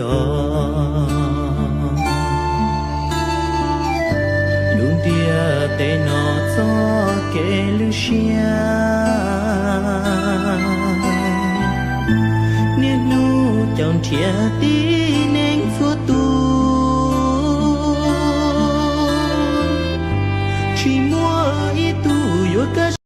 os. Lub ntiaj teb no txoj kev lwj siab, niaj hnub caum nrhiav tib neeg txhua tus. Tsis muaj ib tug yuav kawm